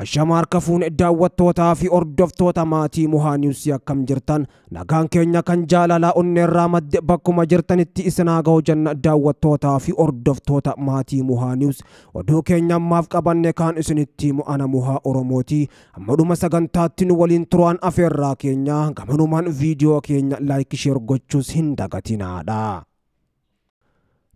Ashama harka fuune daawwattootaa fi hordoftoota maatii Muhaa News akkam jirtan nagaan keenya kan jaalalaa onneerraa madde bakkuma jirtanitti isin haa ga'u jenna daawwattootaa fi hordoftoota maatii Muhaa News oduu keenya ammaaf qabanne kaan isinitti himu ana Muhaa Oromooti amma dhuma sagantaatti nu waliin turaan afeerraa keenya gamanumaan viidiyoo keenya like share gochuus hin dagatinaadha.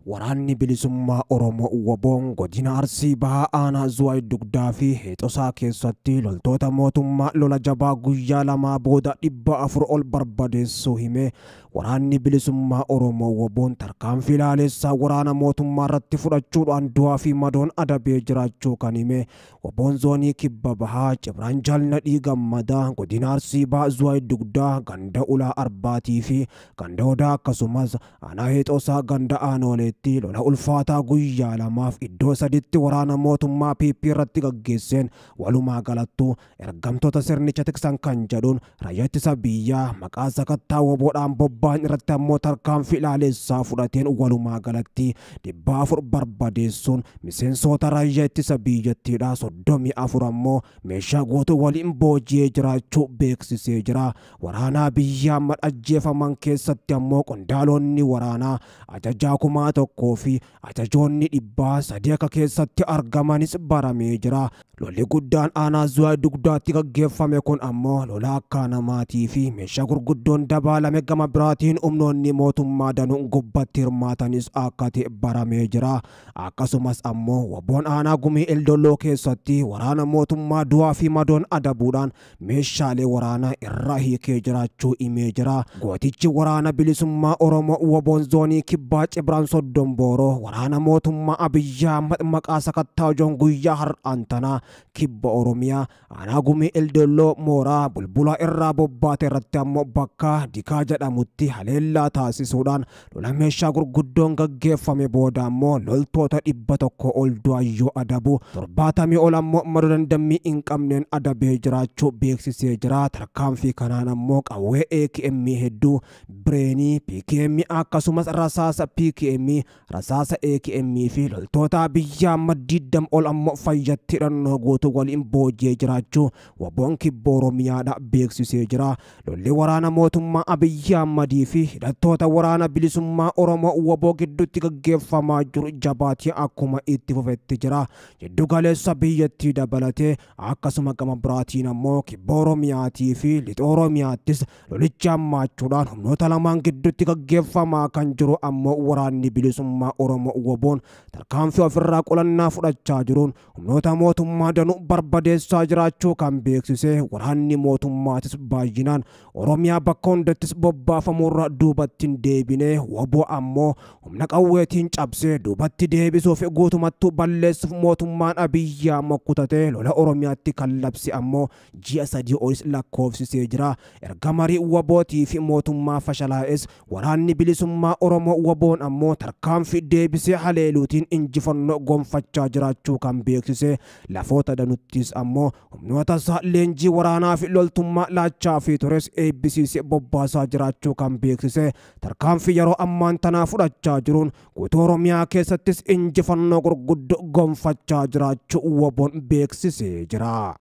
Waraanni bilisummaa Oromoo WBOn godina Arsii Bahaa aanaa Zuwaay Dugdaa fi Heexosaa keessatti loltoota mootummaa lola jabaa guyyaa lamaa booda 400 ol barbadeessuu hime. Waraanni bilisummaa Oromoo WBOn tarkaanfii laalessaa waraana mootummaa irratti fudhachuudhaan du'aa fi madoon adabee jiraachuu kan hime. WBOn zoonii kibba bahaa Cibraan Jaalnadhii Gammadaa godina Arsii Bahaa Zuwaay Dugdaa ganda Ulaa Arbaatii fi ganda Odaa akkasumas aanaa Heexosaa ganda Aanoolee lola ulfaataa guyyaa lamaaf iddoo saditti waraana mootummaa PP irratti gaggeesseen walumaa galattuu ergamtoota sirnicha tiksan kan jedhuun raayyaa ittisa biyyaa maqaa sakattaa WBOdhaan bobba'an irratti ammoo tarkaanfii laalessaa fudhateen walumaa galatti 400 barbadeessuun miseensota raayyaa ittisa biyyattiidhaa 34 ammoo meeshaa guutuu waliin booji'ee jiraachuu beeksisee jira. Waraanaa biyyaa ajjeefaman keessatti ammoo qondaalonni waraanaa ajajaa 1000 fi ajajoonni 300 akka keessatti argamanis baramee jira. Lolli guddaan aanaa Zuwaay Dugdaatti gaggeeffame kun ammoo lola akka namaatii fi meeshaa gurguddoon dabaalame gama biraatiin humnoonni mootummaa danuun gubbatti hirmaatanis akka ta'e baramee jira. Akkasumas ammoo WBOn aanaa Gumii Eldolloo keessatti waraana mootummaa du'aa fi madoon adabuudhaan meeshaalee waraanaa irraa hiikee jiraachuu himee jira. Gootichi waraana bilisummaa Oromoo WBOn zoonii kibbaa Cibraan Soddombooroo waraana mootummaa Abiyyi Ahmad maqaa sakattaa joon guyyaa har'aan tanaa kibba Oromiyaa aanaa Gumii Eldolloo mooraa bulbulaa irraa bobbaate irratti ammoo bakka Dikaa jedhamutti haleellaa taasisuudhaan lola meeshaa gurguddoon gaggeeffame booda ammoo loltoota 100 ol du'ayyoo adabu 70 ol ammoo madoo dandammii hin qabneen adabee jiraachuu beeksisee jira. Tarkaanfii kanaan ammoo qawwee AKM hedduu bireenii PKM akkasumas rasaasa PKM rasaasa AKM fi loltoota Abiyyi Ahmad 20 ol ammoo fayyatti hidhannoo guutuu waliin booji'ee jiraachuu WBOn kibba Oromiyaadha beeksisee jira. Lolli waraana mootummaa Abiyyi Ahmadii fi hidhattoota waraana bilisummaa Oromoo WBO gidduutti gaggeeffamaa jiru jabaatee akkuma itti fufetti jira. Jiddu galeessa biyyattii dabalatee akkasuma gama biraatiin ammoo kibba Oromiyaatii fi lixa Oromiyaattis lolicha hammaachuudhaan humnoota lamaan gidduutti gaggeeffamaa kan jiru ammoo waraanni bilisummaa Oromoo WBOn tarkaanfii ofirraa qolannaa fudhachaa jiruun humnoota mootummaa danuu barbadeessaa jiraachuu kan beeksise. Waraanni mootummaatis baay'inaan Oromiyaa bakka hundattis bobbaafamuurra duubatti hin deebine. WBO ammoo humna qawweetiin cabsee duubatti deebisuuf guutumattuu balleessuuf mootummaan Abiyyi Ahmad kutatee lola Oromiyaatti kan labse ammoo ji'a 3 olis lakkoofsisee jira. Erga marii WBOtii fi mootummaa fashalaa'es waraanni bilisummaa Oromoo WBOn ammoo tarkaanfii deebisee haleeluutiin injifannoo gonfachaa jiraachuu kan beeksise. Lafoota danuttis ammoo humnoota isaa leenjii waraanaa fi loltummaa laachaa fi tures eebbisiisee bobbaasaa jiraachuu kan beeksise. Tarkaanfii yeroo ammaan tanaa fudhachaa jiruun guutuu Oromiyaa keessattis injifannoo gurguddoo gonfachaa jiraachuu WBOn beeksisee jira.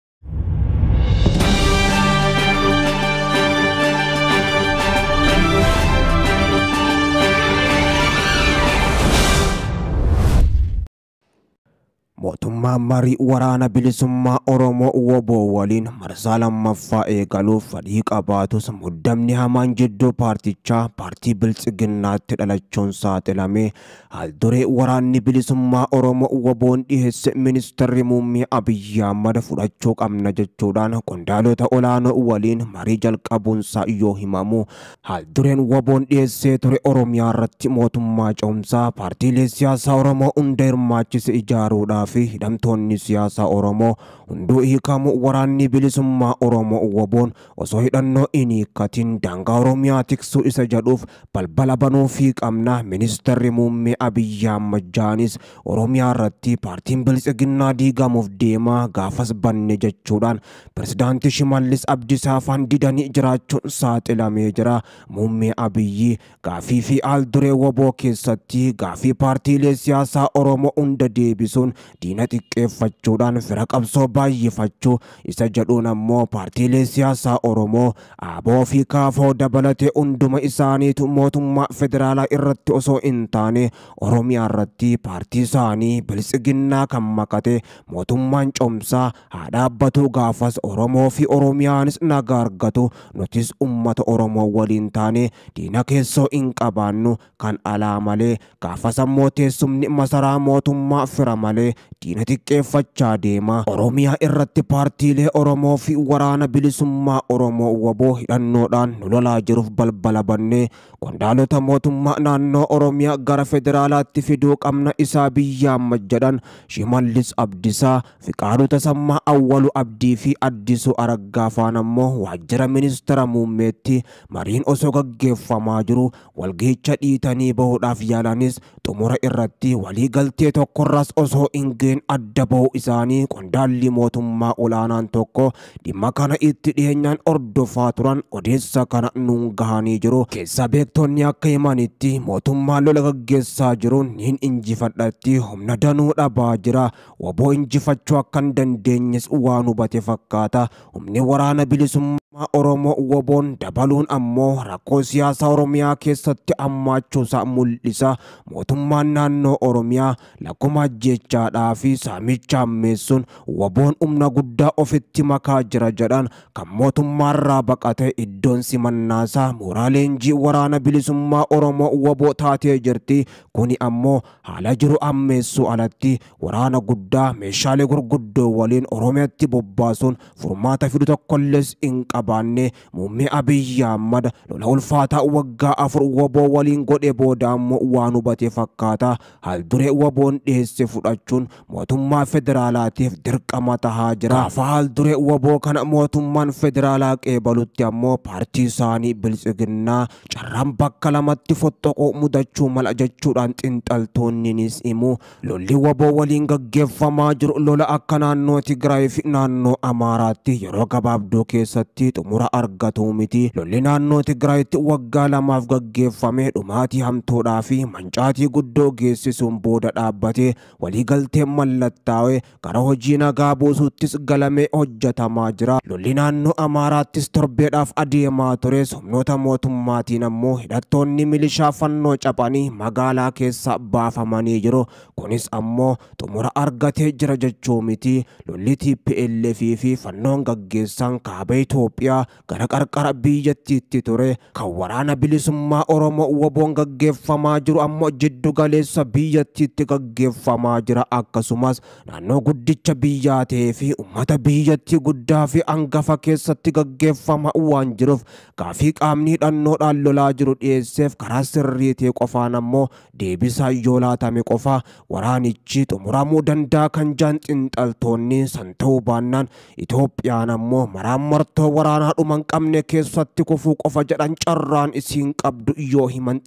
Mootummaan marii waraana bilisummaa Oromoo WBO waliin marsaa lammaffaa eegaluuf fedhii qabaatus muddamni hamaan jidduu paartichaa paartii Biltsiginnaatti dhalachuun saaxilame. Haalduree waraanni bilisummaa Oromoo WBOn dhiheesse ministeerri muummee Abiyyi Ahmad fudhachuu qabna jechuudhaan qondaalota olaanoo waliin marii jalqabuunsaa yoo himamu, haaldureen WBOn dhiheessee ture Oromiyaa irratti mootummaa ce'umsaa paartiilee siyaasaa Oromoo hunda hirmaachise ijaaruudhaaf fi hidhamtoonni siyaasaa Oromoo hunduu hiikamu waraanni bilisummaa Oromoo WBOn osoo hidhannoo hin hiikkatin daangaa Oromiyaa tiksuu isa jedhuuf balbala banuufii qabna. Ministeerri muummee Abiyyi Ahmad Jaanis Oromiyaa irratti paartiin Biltsiginnaa diigamuuf deema gaafas banne jechuudhaan pirezidaantii Shimallis Abdiisaa afaan didanii jiraachuun saaxilamee jira. Muummee Abiyyi gaafii fi haalduree WBO keessatti gaafii paartiilee siyaasaa Oromoo hunda deebisuun diina xiqqeeffachuudhaan fira qabsoo baay'ifachuu isa jedhuun ammoo paartiilee siyaasaa Oromoo ABO fi KFO dabalatee hunduma isaaniitu mootummaa federaalaa irratti osoo hin taane Oromiyaa irratti paartii isaanii biltsiginnaa kan makate mootummaan cimsaa haa dhaabbatu gaafas Oromoo fi Oromiyaanis nagaa argatu nutis ummata Oromoo waliin taane diina keessoo hin qabaannu kan alaa malee gaafas ammoo teessumni masaraa mootummaa fira malee diina xiqqeeffachaa deema. Oromiyaa irratti paartiilee Oromoo fi waraana bilisummaa Oromoo WBO hidhannoodhaan nu lolaa jiruuf balbala bannee qondaalota mootummaa naannoo Oromiyaa gara federaalaatti fiduu qabna isaa biyya amma jedhan Shimallis Abdiisaa, Fiqaaduu Tasammaa, Awwaluu Abdii fi Addisuu Araggaa faan ammoo waajjira ministeera muummeetti mariin osoo gaggeeffamaa jiru walga'icha dhiitanii bahuudhaaf yaalanis xumura irratti waliigaltee tokkorraas osoo hin ga'in adda bahuu isaanii qondaalli mootummaa olaanaan tokko dhimma kana itti dhiyeenyaan hordofaa turan odeessa kana nuun gahanii jiru. Keessa beektonni akka himanitti mootummaan lola gaggeessaa jiruun niin injifadhatti humna danuu dhabaa jira. WBO injifachuu akka hin dandeenyes waan hubate fakkaata. Humni waraana bilisummaa Oromoo WBOn dabaluun ammoo rakkoo siyaasaa Oromiyaa keessatti hammaachuusaa mul'isa. Mootummaan naannoo Oromiyaa lakkuma ajjeechaadhaa fi saamicha hammeessuun WBOn humna guddaa ofitti makaa jira jedhan kan mootummaarraa baqate iddoon simannaasaa mooraa leenjii waraana bilisummaa Oromoo WBO taatee jirti. Kuni ammoo haala jiru hammeessuu alatti waraana guddaa meeshaalee gurguddoo waliin Oromiyaatti bobbaasuun furmaata fidu tokkollees hin qabaanne. Muummee Abiyyi Ahmad lola ulfaataa waggaa 4 WBO waliin godhe booda ammoo waan hubate fakkaata. Haal-duree WBOn dhiyeesse fudhachuun mootummaa federaalaatiif dirqama tahaa jira. Gaafa haal-duree WBO kana mootummaan federaalaa qeebalutti ammoo paartii isaanii biltsiginnaa carraan bakka lamatti fottoquu mudachuu mala jechuudhaan xiinxaltoonninis himu. Lolli WBO waliin gaggeeffamaa jiru lola akka naannoo Tigraay fi naannoo Amaaraatti yeroo gabaabduu keessatti xumura argatu miti. Lolli naannoo Tigraayitti waggaa 2 gaggeeffame dhumaatii hamtuudhaa fi mancaatii guddoo geessisuun booda dhaabbate waliigaltee mallattaa'e gara hojii nagaa buusuuttis galamee hojjetamaa jira. Lolli naannoo Amaaraattis torbeedhaaf adeemaa tures humnoota mootummaatiin ammoo hidhattoonni milishaa fannoo caphanii magaalaa keessa baafamanii jiru. Kunis ammoo xumura argatee jira jechuu miti. Lolli TPLF fi fannoon gaggeessan kaaba Itoophiyaa gara qarqara biyyattiitti ture. Kan waraana bilisummaa Oromoo WBOn gaggeeffamaa jiru ammoo jiddu galeessa biyyattiitti gaggeeffamaa jira. Akkasumas naannoo guddicha biyyaa ta'ee fi uummata biyyattii guddaa fi hangafa keessatti gaggeeffamaa waan jiruuf gaafii qaamni hidhannoodhaan lolaa jiru dhiyeesseef karaa sirrii ta'e qofaan ammoo deebisaa yoo laatame qofa waraanichi xumuramuu danda'a kan jaan xiinxaltoonni san ta'uu baannaan Itoophiyaan ammoo maraan martoo waraanaa dhuma hin qabne keessatti kufuu qofa jedhan carraan isiin qabdu yoo himan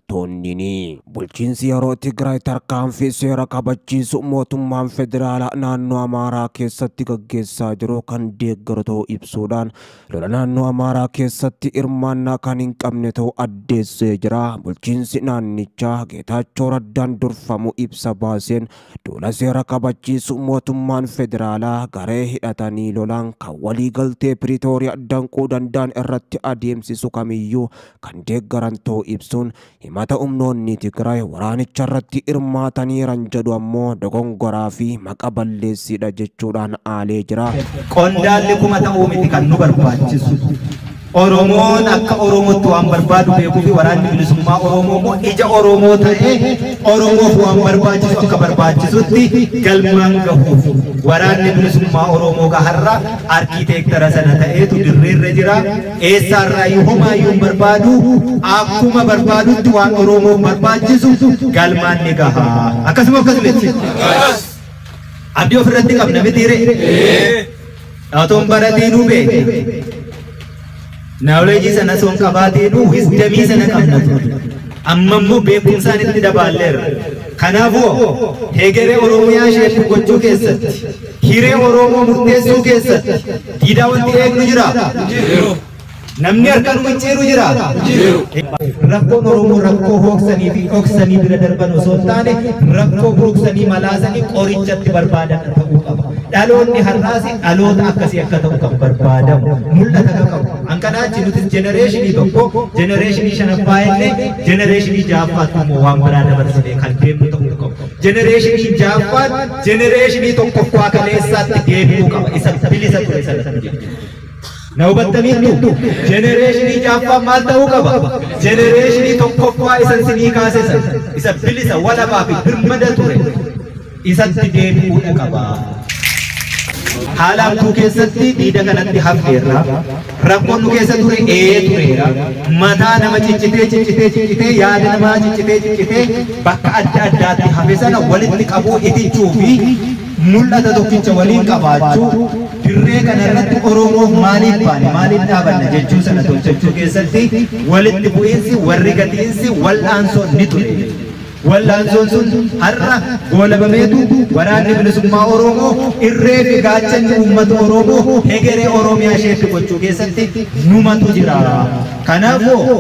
xiinxaltoonni. Bulchiinsi yeroo Tigraay tarkaanfii seera kabachiisu mootummaan federaalaa naannoo Amaaraa keessatti gaggeessaa jiru kan deeggaru ta'uu ibsuudhaan lola naannoo Amaaraa keessatti hirmaannaa kan hin qabne ta'uu addeessee jira. Bulchiinsi naannichaa Geetaachoo Raddaan durfamu ibsa baaseen duula seera kabachiisu mootummaan federaalaa garee hidhatanii lolaan kan waliigaltee Piriitooriyaa danquu danda'an irratti adeemsisu kamiyyuu kan deeggaran ta'uu ibsuun himata humnoonni Tigraay waraanicha irratti hirmaataniiran jedhu ammoo dogongoraa fi maqa balleessiidha jechuudhaan aalee jira. Qondaalli kuma ta'uu miti kan nu barbaachisu. Oromoon akka Oromootti waan barbaadu beekuu fi waraanni bilisummaa Oromoo immoo ija Oromoo ta'ee Oromoof waan barbaachisu akka barbaachisutti galmaan gahuuf waraanni bilisummaa Oromoo gaharra arkiiteektara sana ta'eetu dirreerra jira. Eessaarraayyuu homaayyuu hin barbaadu akkuma barbaadutti waan Oromoof barbaachisu galmaan ni gaha. Akkasuma akkasumatti. Abdii ofirratti qabna miti ree? Otoon baratiinuu beeke. Naawuleejii sana osoo hin qabaatiinuu wisdamii sana qabna ture. Amma immoo beekumsaan itti dabaalleerra. Kanaafuu hegeree Oromiyaa isheetti gochuu keessatti, hiree Oromoo murteessuu keessatti diidaa wanti eegnu jira. Namni harka nu micciiru jira? Rakkoon Oromoo rakkoo hooksanii fi dhoksanii bira darban osoo hin taane, rakkoo buruqsanii malaasanii qorichatti barbaadan ta'uu qaba. Dhaloonni har'aas dhaloota akkasii akka ta'u kan barbaadamu mul'ata kan qabu. An kanaa achi nutis jenereeshinii 1, jenereeshinii 5ffaa illee, jenereeshinii 6ffaatti immoo waan biraa dabarsinee kan deemnu ta'uu qabu. Jenereeshinii 6ffaan jenereeshinii 1ffaa kaleessaatti deebi'uu qaba. Isa bilisa ture sanatti jechuudha. Na hubattaniittu? Jenereeshinii 6ffaan maal ta'uu qaba? Jenereeshinii 1ffaa isa sinii kaase sana, isa bilisa walabaa fi birmada ture isatti deebi'uudha qaba. Haala hamtuu keessatti diida kanatti hafneerra. Rakkoon nu keessa ture ee tureera. Mataa nama ciccitee ciccitee ciccitee, yaada namaa ciccitee ciccitee bakka adda addaatti hafe sana walitti qabuu, itichuu fi mul'ata tokkicha waliin qabaachuu, dirree kana irratti Oromoof maaliif baane, maaliif dhaabanna jechuu sana tolchachuu keessatti walitti bu'iinsi, warri gatiinsi, wal'aansoon ni ture. Wal'aansoon sun har'a goolabameetu waraanni bilisummaa Oromoo irree fi gaachanni uummata Oromoo hegeree Oromiyaa isheetti gochuu keessatti numatu jira. Kanaafuu